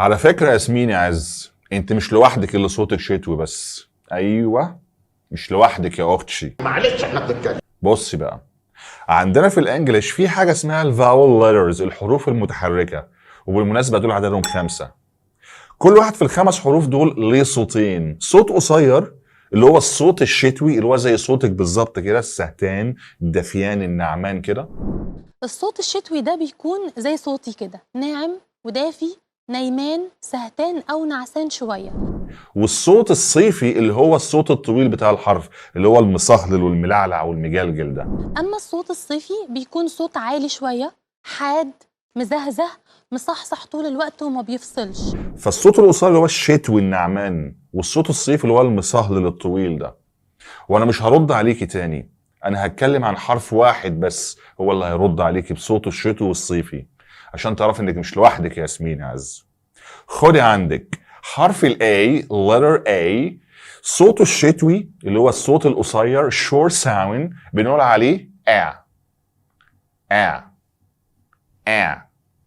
على فكرة يا ياسمين يا عز، انت مش لوحدك اللي صوتك شتوي بس. ايوه مش لوحدك يا اختي. معلش احنا بنتكلم. بصي بقى، عندنا في ال English في حاجة اسمها ال vowel letters، الحروف المتحركه، وبالمناسبة دول عددهم 5. كل واحد في الخمس حروف دول ليه صوتين، صوت قصير اللي هو الصوت الشتوي اللي هو زي صوتك بالظبط كده، السهتان الدفيان النعمان كده. الصوت الشتوي ده بيكون زي صوتي كده، ناعم ودافي، نايمان، سهتان أو نعسان شوية. والصوت الصيفي اللي هو الصوت الطويل بتاع الحرف اللي هو المصهلل والملعلع والمجلجل ده. أما الصوت الصيفي بيكون صوت عالي شوية، حاد، مزهزه، مصحصح طول الوقت وما بيفصلش. فالصوت القصير اللي هو الشتوي النعمان، والصوت الصيفي اللي هو المصهلل الطويل ده. وانا مش هرد عليكي تاني، انا هتكلم عن حرف واحد بس هو اللي هيرد عليكي بصوته الشتوي والصيفي عشان تعرفي انك مش لوحدك يا ياسمين يا عز. خدي عندك حرف ال A، letter A، صوته الشتوي اللي هو الصوت القصير short sound بنقول عليه آ آ آ،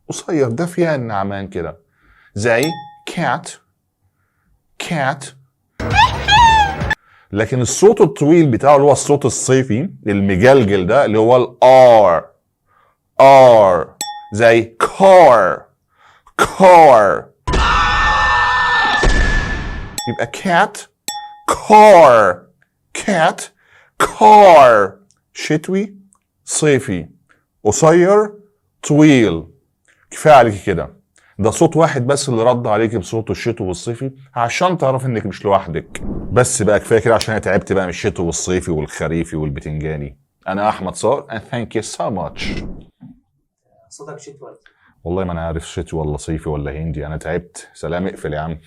قصير دافيان نعمان كده، زي cat cat. لكن الصوت الطويل بتاعه اللي هو الصوت الصيفي المجلجل ده اللي هو ال R R، زي car car. يبقى cat car cat car، شتوي صيفي، قصير طويل. كفاية عليكي كده، ده صوت واحد بس اللي رد عليكي بصوته الشتوي والصيفي عشان تعرفي انك مش لوحدك. بس بقى كفاية كده عشان انا تعبت بقى من الشتوي والصيفي والخريفي والبتنجاني. انا احمد صقر and thank you so much. صوتك شتوي. والله ما انا عارف شتوي ولا صيفي ولا هندي، انا تعبت. سلام، اقفل يا عم.